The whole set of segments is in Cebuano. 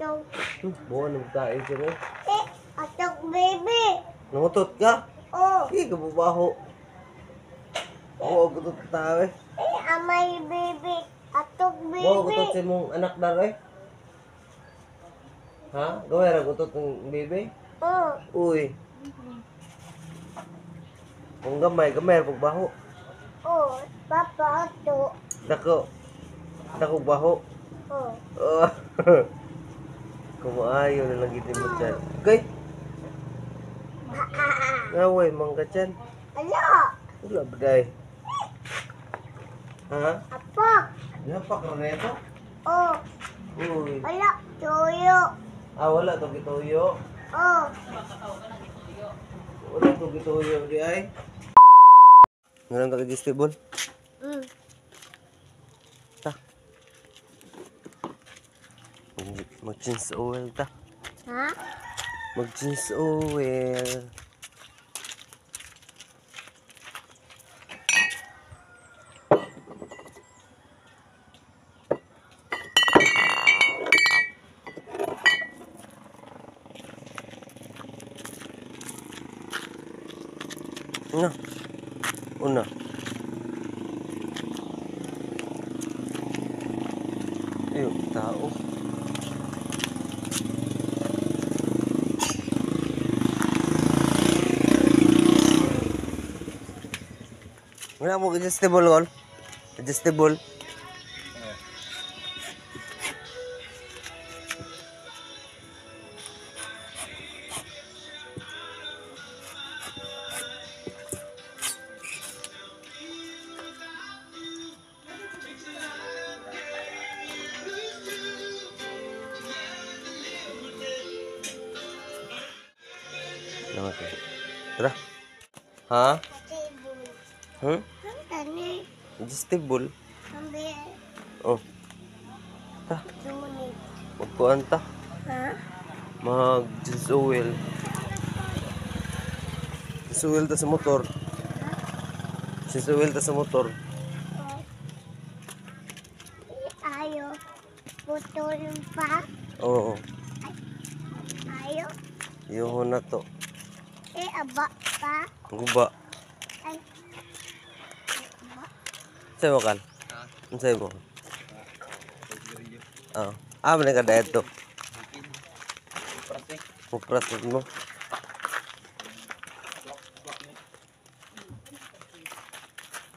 Atok. Buwan ng tayo dyan eh. Eh, atok baby. Nangutot ka? Oh. Eh, kababaho. Oo, gutot tao eh. Eh, amay baby. Atok baby. Buwan gutot sa imong anak na eh. Ha? Gawin ra gutot ng baby? Oh. Uy. Kung gamay, gamay ra pagbaho. Oh, papa atok. Dako. Dako baho. Oh. Oh. Kumaayo na lang gid mo dyan. Okay. Ngaway, mangga dyan. Ala. Wala ba day? Ha? Apak. Napak na nito? Oh. Uy. Ala, tuyo. Ah, wala to gituyo. Oh. Wala to gituyo di ay. Ngayon ka digestible? Mm. Ta. Mag-change oil ta. Ha? Mag-change oil. Una. Una. Ayun, tao. Wala mo adjustable gol. Adjustable. Naman tayo. Tara. Ha? Table. Hmm? Ang tani. Adjustable. Ang be. Oh. Ta. Tunit. Magkuan ta. Ha? Mag oil. Oil ta sa motor. Oil ta sa motor. Oh. Eh, ayo. Putol pa. Oo. Ayo. Yuho na to. Eh, aba pa. Guba. Ay. Aba. Sa'yo mo kan? Sa'yo mo? Oo. Ah, man ka diet to. Mupras mo.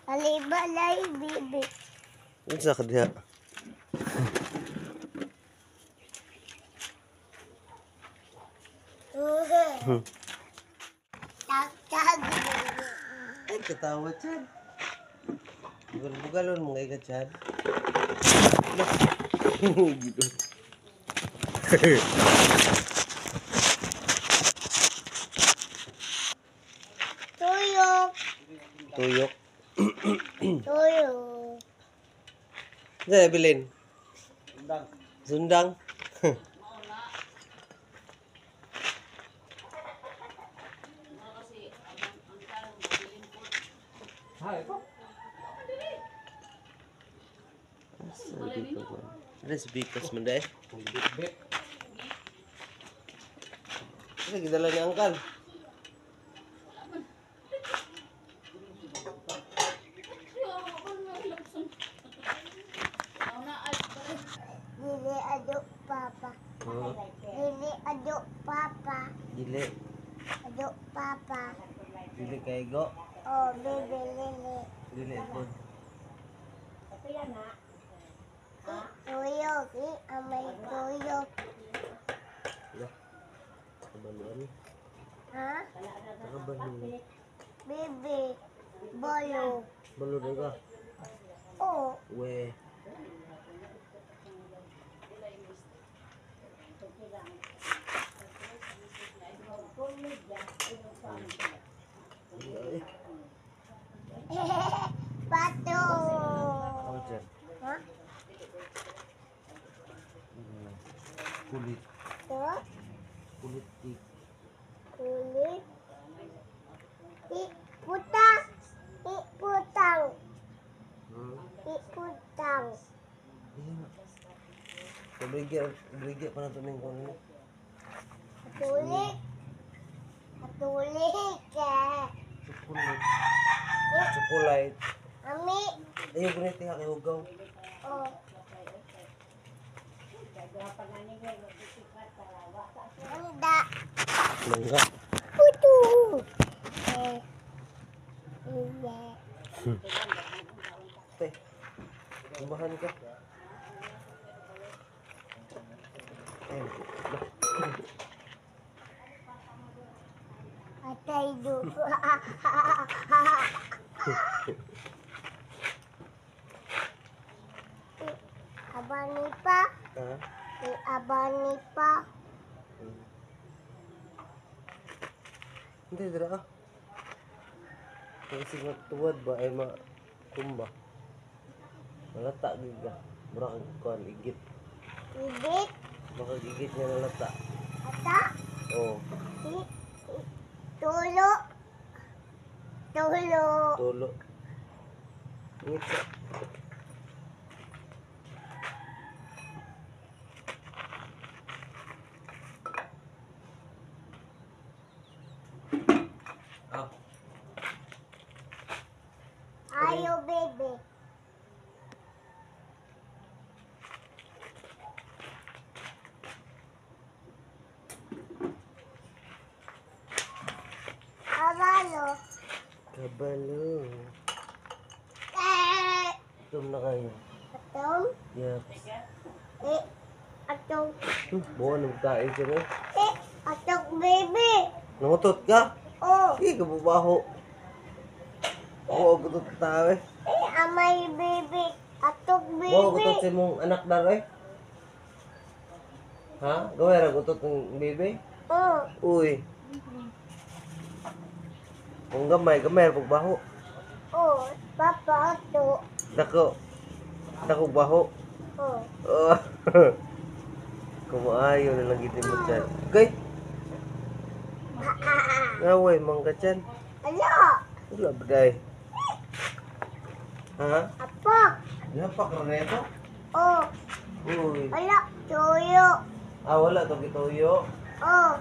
Aliba lay bibi. Unsa ka diha? Tag tag bibi. Ay, katawa chan. Bugal-bugalon mga ka chan. Gitu. Tuyok. Tuyok. Tuyok. Unsa na bilin? Sundang. Sundang. Asa dito ba? Res bikas man dai. Ano gidala ni angkal? Dili ado papa. Hmm. Dili ado papa. Dili. Ado papa. Dili kay go. Oh, bibi lili. Dili po. Eh, tuyok. Eh, amay tuyok. Ya. Kabalo ani. Ha? Kabalo. Bibi. Bolo. Balo na ka. Oh, We. Ay, pato. ako dyan. Ha? Kulit. To? Kulit cake. Kulit. I, puta. I, putang. Hmm? I, putang. Iya. Kabrigya, brigya pa na ito ning kuno. Katolik. Katolik. Eh. Chocolate. Eh, Chocolate. Ami. Ayaw gunit ka kay hugaw. Oh. Mangga. Mangga. Puto. Eh. Iya. Te. Umahan ka. Ayun. Atay do. Abani pa. Ha? Abani pa. Hindi, dira ah. Kasi nga tuwad ba ay ma kumba. Malata gid ka. Mura kag kuan igit. Ibig. Baka gigit nga nalata. Ata. Oh, Tulo. Tulo. Tulo. Ngit sa. Ah, Ayo, baby. Kabalo. Kabalo. Eh, Itom na kayo. atong. Yep. Eh, atong. Buwan ng kain siya mo. Eh, atong baby. Nangutot ka? Oh, Eh, kabubaho. Oo, gutot tao eh. eh, amay baby. Atong Buwan baby. gutot sa imong anak na eh. Ha? Gawin ra gutot ng baby? Oh, Uy. Kung gamay, gamay ra pagbaho. Oh, papa, ato. Dako. Dako baho. Oh, Oh. Kumaayo na lang gid mo chan. Okay. Ngaway mangga chan. Ala, Wala ba day? Ha? apak. Lapak ra na ito? Oh, Uy. ala, tuyo. Ah, wala to gituyo. Oh,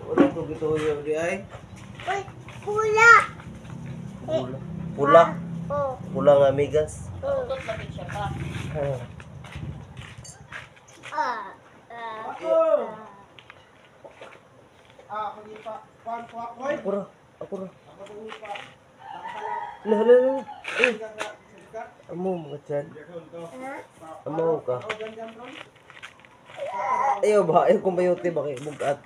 Wala to gituyo di ay. uy, pula. Pula. Pula. Oh, Pula nga amigas. oh. Ah. Ah, ah. Ako ra. Ako ra. Hala, hala, hala. Eh. Amo mga chan. Ha? Amo ka. Ayaw ba? Ayaw kung bayote ba kay bugat.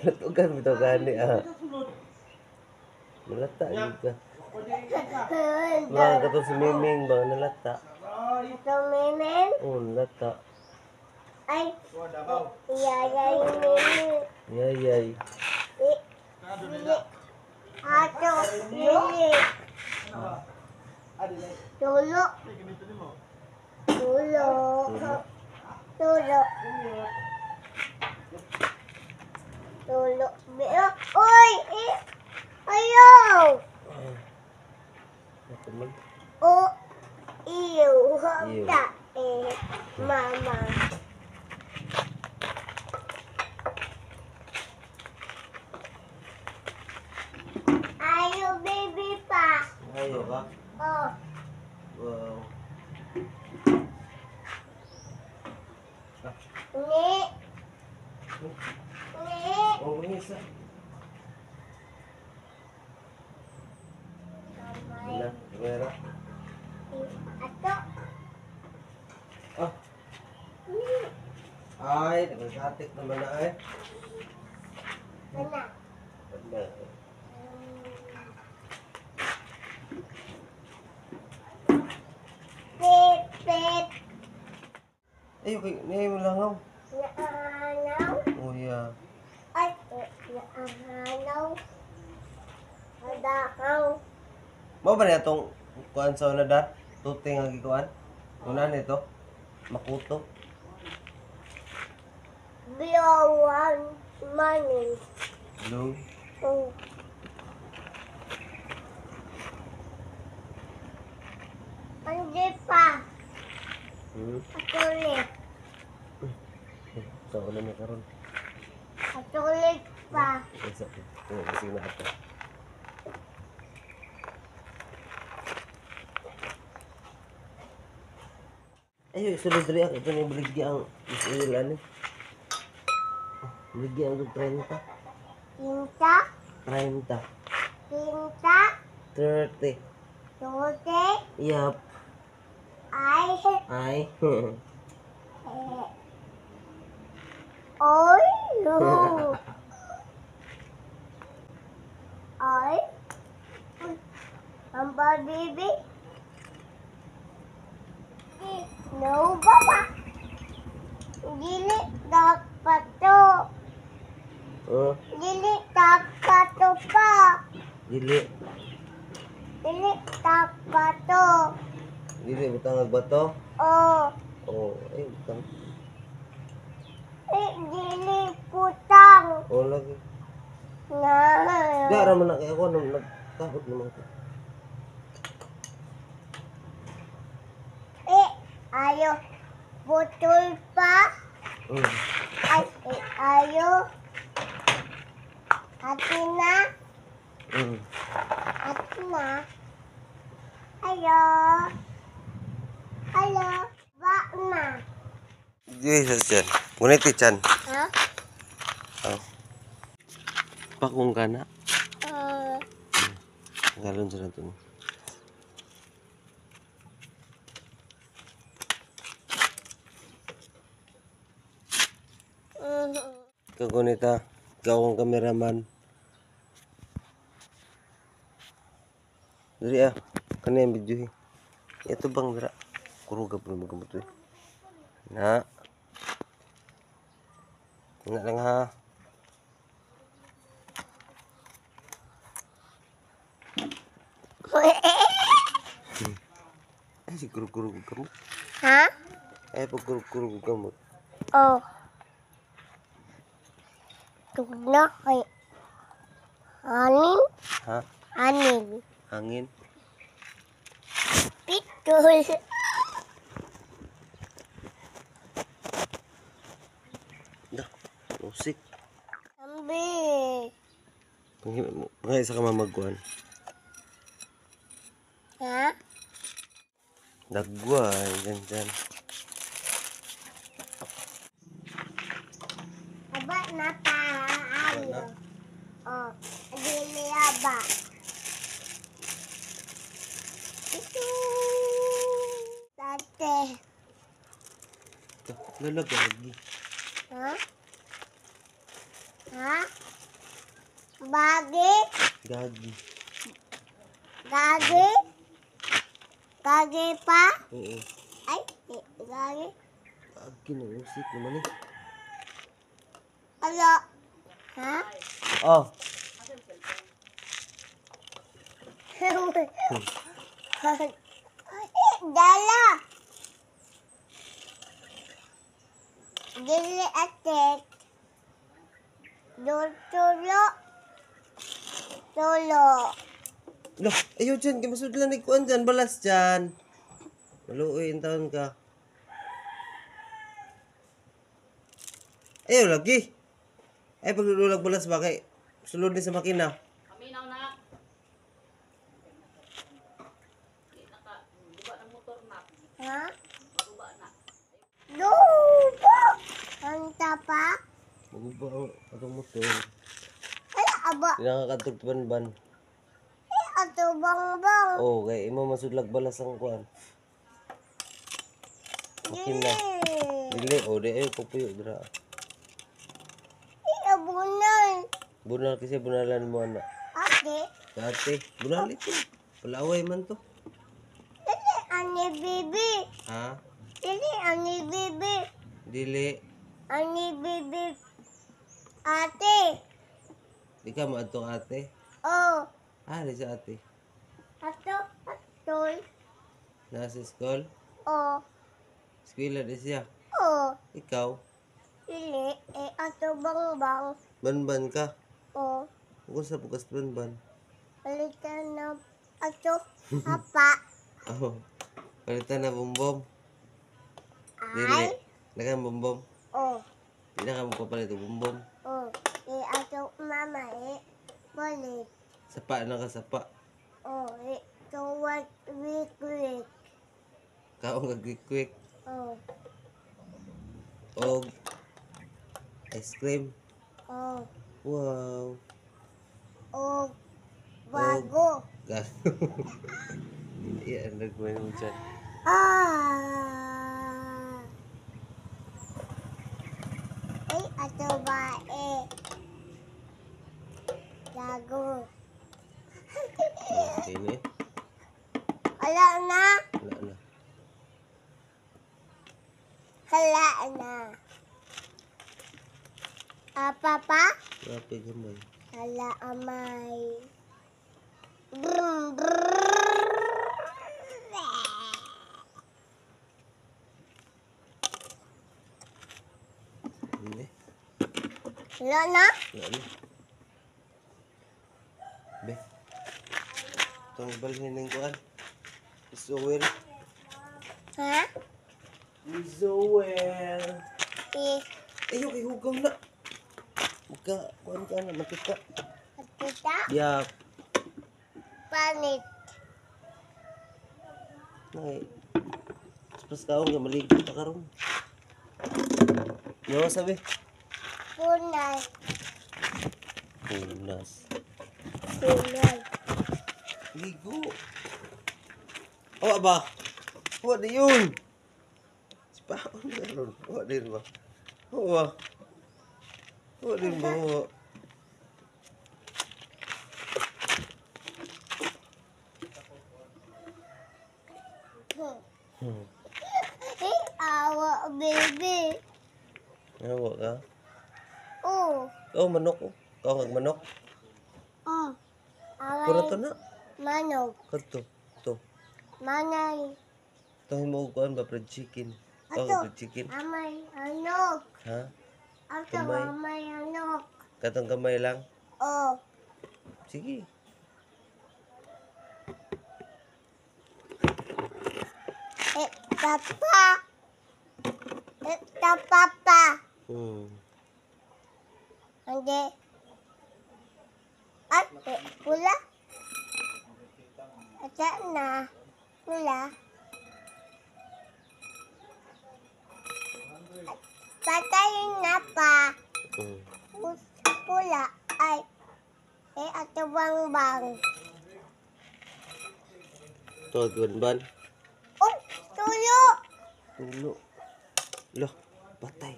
Natugan bitaw gani ah. Nalata gid ka. Mga ka to si Miming ba nalata. Ito, Miming. Oh, nalata. Ay, iyayay, Miming. Yayay. Eh, dili. Ato, dili. Tulo. Tulo. Tulo. Tulo. Uy! Eh, ayaw! Ito man. O, iyo. Iyo. Ta, eh, mama. Ayaw, baby pa. Ayaw ka? Oh, Wow. ni. Ni. Oh, isa. Wala, kamera. Ato. Ah. Ni. Ay, nagkatik naman na ay. Mana? Wala. Pip, pip. Ay, okay. Nay, mo langaw. Naanaw. Oh, yeah. Ay, naanaw. Adakaw. Mao ba niya itong kuan sa una dar? Tuting ang gikuan? Una nito? Makuto? Biyawan manin. Blue? Oh. Hindi pa. Hmm? Atulik. Sa una na karon. Atulik pa. Isa ko. Oo, kasi na ato. Ayo, sulod diri ako. Ito na yung baligya ang isil, ano. Baligya ang 30. Kinta. 30. Kinta. 30. Tute. Yup. Ay. Ay. Eh. Oy. No. Ay. Ang baby. No, baba. Dili dapat to. Oh, Dili dapat to pa. dili. Dili dapat to. Dili, butang agbato. Oh. Oh, ay, butang. Eh, dili putang. Oh, lagi. Na. Gara man na kay ako nung nagtahod naman ko. Eh, ayo. Butol pa. Ay, eh, ayo. Ati na. Ati na. Ayo. Ayo. Ba na. Jesus chan. Ngunit chan. Ha? Oh. Pakong ka na. Galon sa natin. Kagunita, ikaw ang cameraman. Diri ah, kani ang video eh. Ito bang dira? Kuruga po naman gamot eh. Na. Na lang ha. Ay, si kurug-kurug gamot. Ha? Ay, pag kurug-kurug gamot. Oh. Tugna kay anin. Ha? Anin. Hangin? Pitol. Dah, musik. Ambi. Pangay sa kamamagkuhan. Ha? Dagwa, dyan dyan. Aba na pa. Ayo. Oh, dili aba. Ito. Tate. Lalagagi. Ha? Ha? Bagi? Gagi. Gagi? Gagi pa? Oo. Ay, eh, gagi. Gagi na musik naman eh. Alo. Ha? Oh. Dala. Dili atik. Tulo. Tulo. Loh, ayaw dyan. Kaya masudlan ni kuan dyan. Balas dyan. Maluoy in taon ka. Ayaw lagi. Ay, paglulag balas ba kay sulod ni sa makina. Paminaw na. Guba ng motor na. Ha? Maguba na. Lubo. Anta pa? Maguba ang atong motor. Ala, aba. Di nakakatug ban-ban. Eh, ato bangbang. Oh, kay imo masudlag balas ang kuan. Makina. Dili. Dili, oh, di ayo pupuyo dira. Eh, abunan. Bunal kasi bunalan mo ana. Ate. Dati, bunal ito. Palaway man to. Dili, ani bibi. Ha? Dili, ani bibi. Dili. Ani bibi. Ate. Di ka maadto ate. Oh. Ah, di sa ate. Ato, atol. Nasa school. Oh. Eskwela di siya. Oh. Ikaw, Dili, eh, ato bangbang. banban ka. Oh. Kung sa bukas banban. Balikan na ato. Apa. Oh. Palitan na bumbom. Dili. Ay. Daghang bumbom. Oh. Di na ka magpapalit og bumbom. Oh. Eh, ato mama eh. Palit. Sapa na ka sapa. Oh, eh. Tuwat week week. Kaon ka quick quick. Oh. Og ice cream. Oh. Wow. Oh. Bago. Gas. Iya, nagkuha mo dyan. Ah. Ay, ato ba eh. Gago. Okay na eh. Wala na. Wala na. Hala na. Ah, papa? Grabe gamay. Hala amay. Brum, brrrr. Hindi. Wala na? Wala na. Be. Itong ibalhin ng kuan. Isowel. Ha? Isowel. Eh, Ayaw, kay hugaw na. Magka, kuan ka na, makita. kita? Yap. Panit. Nay. Tapos kaon ka, maligo ta karon. Yo, sabi. Punay. Punas. Punay. Ligo. Awa ba? Awa na yun. Si Paon na ron. Awa din ba? Awa. Awa din ba? Awa. Eh, awa, baby. Awa ka? Oh. Oh, manok. Oh. Ikaw kag manok. Mm. Pura Away. to na. Manok. Kadto. To. Manay. To himo og kuan ba fried chicken. Ikaw Ato. kag fried chicken. Amay anok. Ha? Ato, Kamay. amay anok. Katong kamay lang. Oh. Sige. Eh, papa. Eh, papa. Hindi. At, eh, pula. Ata na. Pula. Patay na pa. Pula ay eh ato bang bang. To ban. Oh, tulo. Tulo. Loh, patay.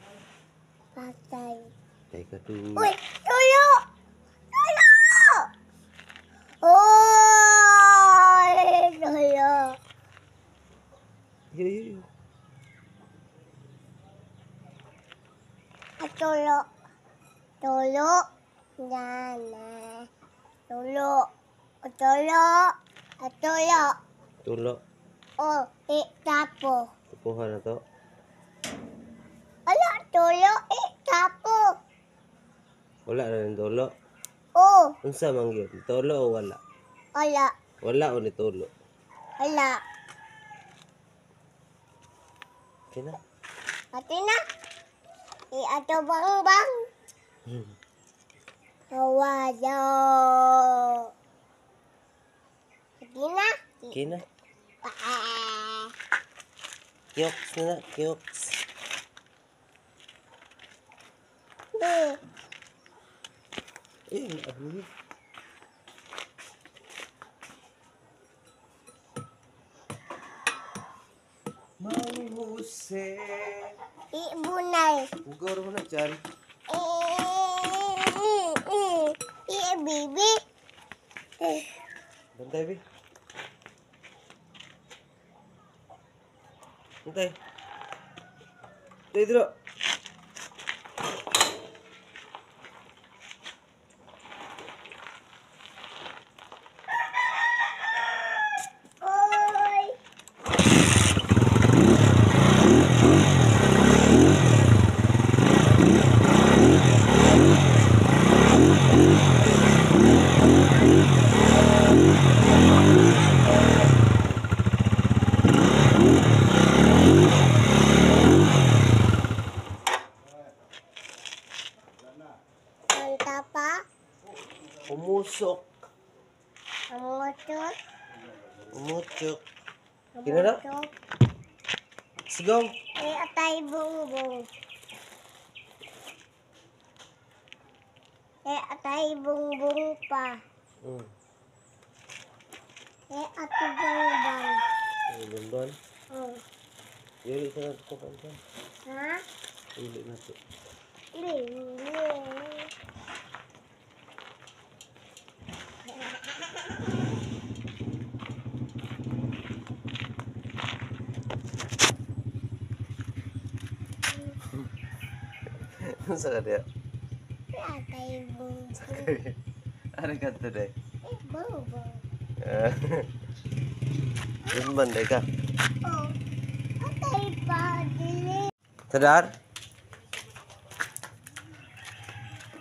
Patay. Teka tu. Uy, tulo. Tulo. Oy, tulo. Yo yo yo. At tulo. Tulo. Na na. Tulo. Tulo. Tulo. Tulo. Oh, itapo. Kuha na to. Ala, tulo, itapo. Wala na ng tulo. Oh, Unsa man gyud? Tulo o wala? ala, Wala o ni tulo? ala. Okay na. Pati na. Iato bang bang. Tawado. Pati na. Okay na. Ah. Kioks na na. Kioks. Eh, Eh, ano yun? Mang Jose. Ibunay. Hugaw mo na dyan. Eh, eh, eh, eh, baby. Eh, Bantay, bi. Bantay. Pedro. Oy. Amutsok. Amutsok. Amutsok. Kina na? Amutsok. Sigaw. Eh, atay bungbong. Eh, atay bungbong pa. Eh, ato bangbang. Ay, banban. Oh. Yuri ka na ito kanta. Ha? Yuri na ito. Lili. Sa kanya? Eh, atay bungbong. Ano ka today? Eh, bungbong. Banban, day ka. Oh. Atay pa, dili. Sadar?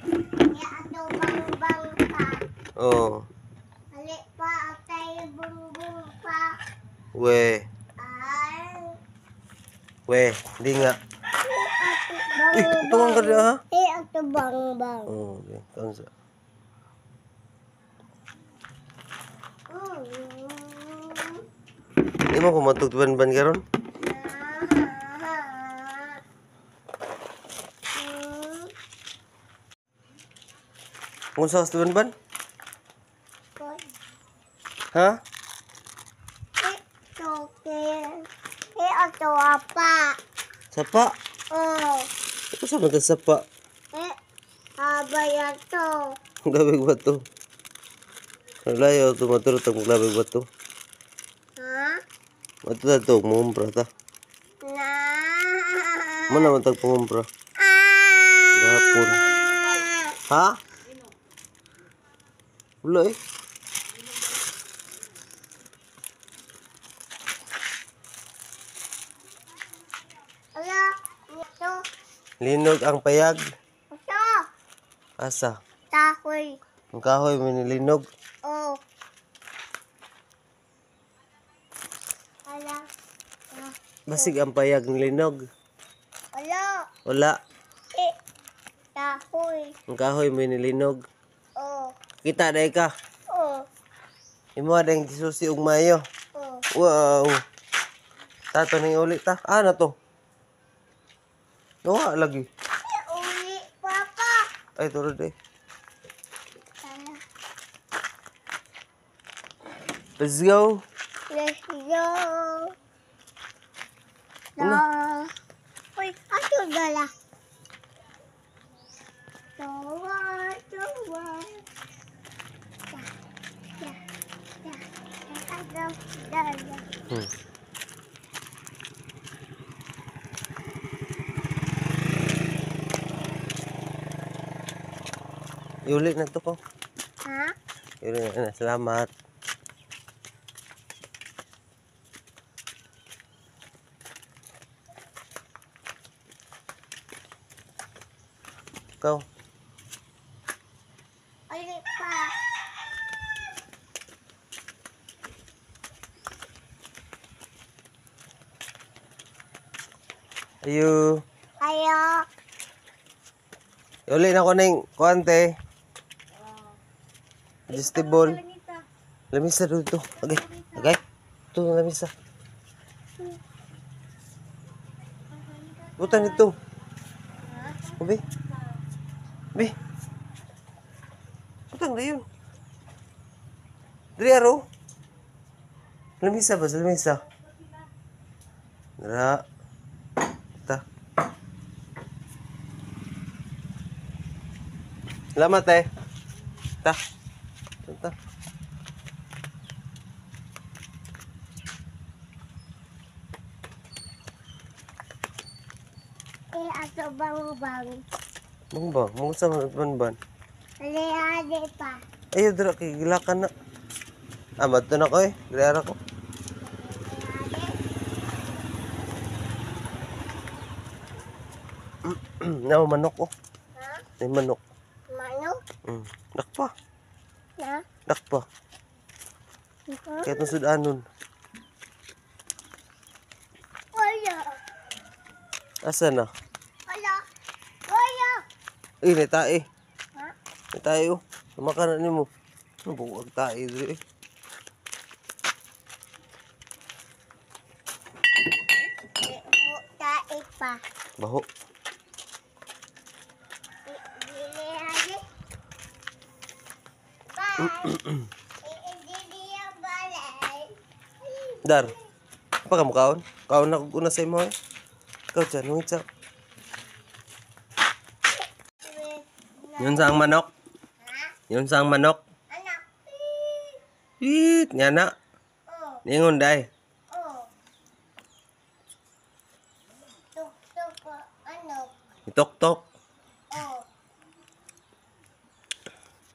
Eh, ato bangbang pa. Oh. Ali pa, atay bungbong pa. We. Ay. We, di nga. Eh, Eh, ato tuwang ka bangbang. diha, ha? Eh, ato bangbang. Oh, okay. Tuwang sa. Di mo kumatug ban-ban karon? Kung sa ban-ban? Ha? Eh, ato apa? Sapa? Oh, Ito sa mga sapa. eh, abay ato. Labig bato. Layo tumaturo tag labig bato. Ha? Mato ta to mumpra ta. Na. Mo na man tag pangumpra. Ah. Gapon. Ha? Wala eh. Ala, ito, Linog ang payag. ito, Asa? tahoy. Ang kahoy may nilinog. Oh. Ala, ah, Basig ang payag nilinog. ala, Wala. eh, tahoy. Ang kahoy may nilinog. Oh, Kita dai ka. oh, Imo dang gisusi og mayo. oh. Wow. Tato ning ulit ta. Ah na to. Nawa lagi. Eh, uli, papa. Ay turod eh. Ala, Let's go. let's go. Una. Da. Uy, ato dala. Tawa, tawa. Ya, ya, ya. Ato dala. Iulit na to ko. Ha? Iulit na. Salamat. Ikaw. Ulit pa. Ayo. Ayo. Iulit na ko ning kuante. Adjustable. Lamisa dito. Okay. Okay. Ito ang lamisa. Butan ito. Ubi. Ubi. Butang na yun. Dili aro. Lamisa ba? Lamisa. Dara. Ta. Salamat eh. Ta. Ta. Eh, ato bang-bang. Mong ba? Mong sa ban ban. Ali, ali pa. Ayo dira kay gilakan na. Ah, madto na ko eh. Gilara ko. Naw manok oh. Ha? May manok. Manok? Dakpa. Na? Dakpa. Ha? Kaya itong sudanon. Wala. Asa na? Wala. Wala. Eh, may tae. Ha? May tae oh. Tumaka na nimo. Ano buwag tayo diri eh. Tae pa. Baho. Dili lagi. Bye. Dili ang balay. Dar. Pa ka mo kaon? Kaon na kog una sa imo eh. Ikaw dyan, wait sa. Yun sa ang manok. Ha? Yun sa ang manok. Anak. Eat, nga na. Oh, Ningon day. oh. Tuk tuk ano? Itok-tok. Oh,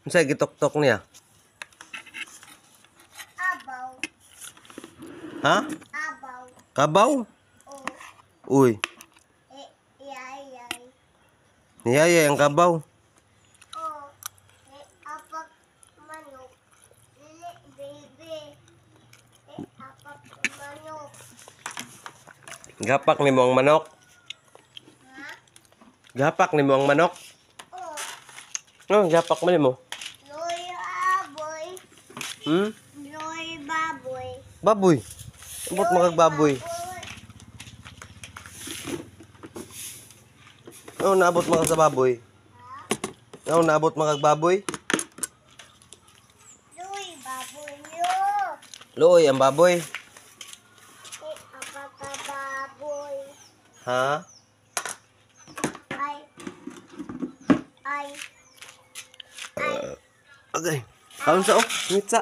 Unsa gitok-tok niya? abaw, Ha? abaw. Kabaw? Oh, Uy, eh, yay yay. niyaya ang kabaw. Oh, eh, apak manok. Lili, baby. Eh, apak manok. Gapak nimo ang manok. Ha? Gapak nimo ang manok. Oh, No, gapak mo nimo. loy aboy. Loy baboy. Baboy. Ambot makagbaboy. No, naabot mga sa baboy. No, naabot makagbaboy. Loy baboy yo. Luoy ang baboy. Eh, apak baboy. Ha? Ay. Ay. Okay. Kaon sa oh, ngitsa.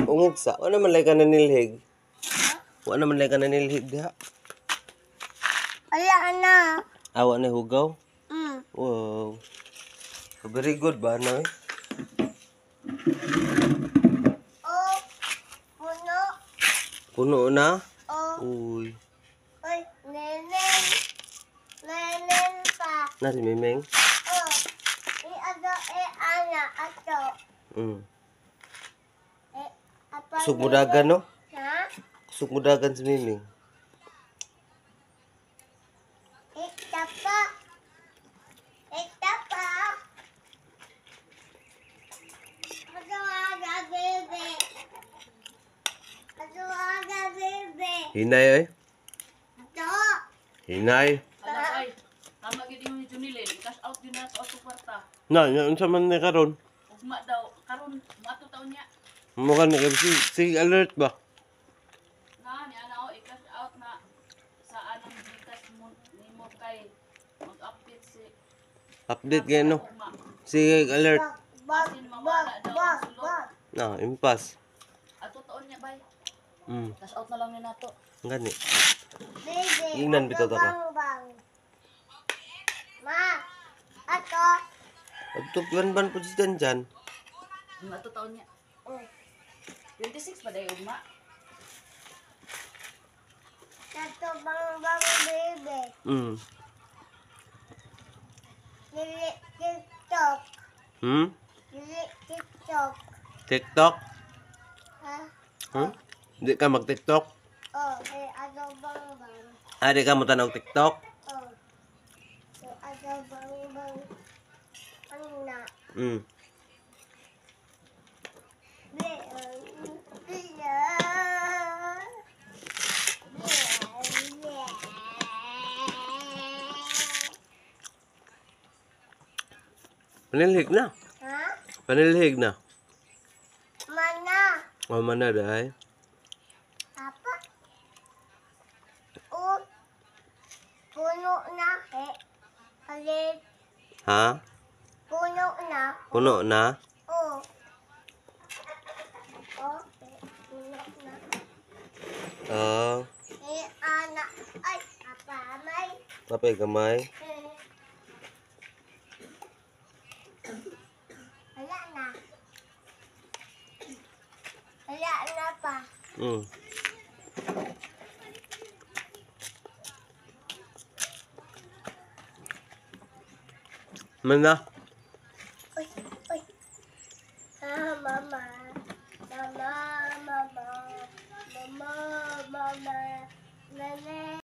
Ungitsa. Wala man lay ka nanilhig. Wala man lay ka nanilhig diha. Wala na. Awa na hugaw. Wow. Very good ba na eh? Oh. Puno. Puno na. Oh. Uy. Uy, neneng. Neneng pa. Na si Mimeng. Oh. I ato e ana ato. E apa. Kusog mo dagan no? Ha? Kusog mo dagan si Mimeng. E tapa. E tapa. Ato aga bebe. Ato aga bebe. Hinay oy. Ato. Hinay. Alas ay. Tama gid yung ni Junilin. Cash out din na sa ato kwarta. Na, na unsa man ni karon? Ugma daw karon moadto taon niya. Mukha ni si alert ba? Na ni ana o i-cash out na sa anang Gcash mo nimo kay mag-update si Update kayo no. Ugma. Sige alert. Bak bak bak bak bak. Na, impas. Ato taon niya bay. Cash out na lang ni nato. Gani. Bebe. Ingnan bitaw ato ta ka. bang bang. Ma. Ato. Adto ban po si Jan. Ato taon niya. Oh. 26 pa day ugma. Ato bang bang bebe. Dili TikTok. Dili TikTok. TikTok? Ha? Huh? Di ka mag TikTok? Oh, eh ato bang bang. Ah, di ka mo tanaw TikTok? Oh. Eh ato bang bang. Ana. Panilhig na. Ha? Panilhig na. Mana? O man na dahay. Apa? O, puno na. Eh, alit. Ha? Puno na. Puno na? O. O, eh, puno na. Ah, Eh, ana. Ay, apa, may. kapay gamay. Eh. Wala na. Wala na pa. Man na.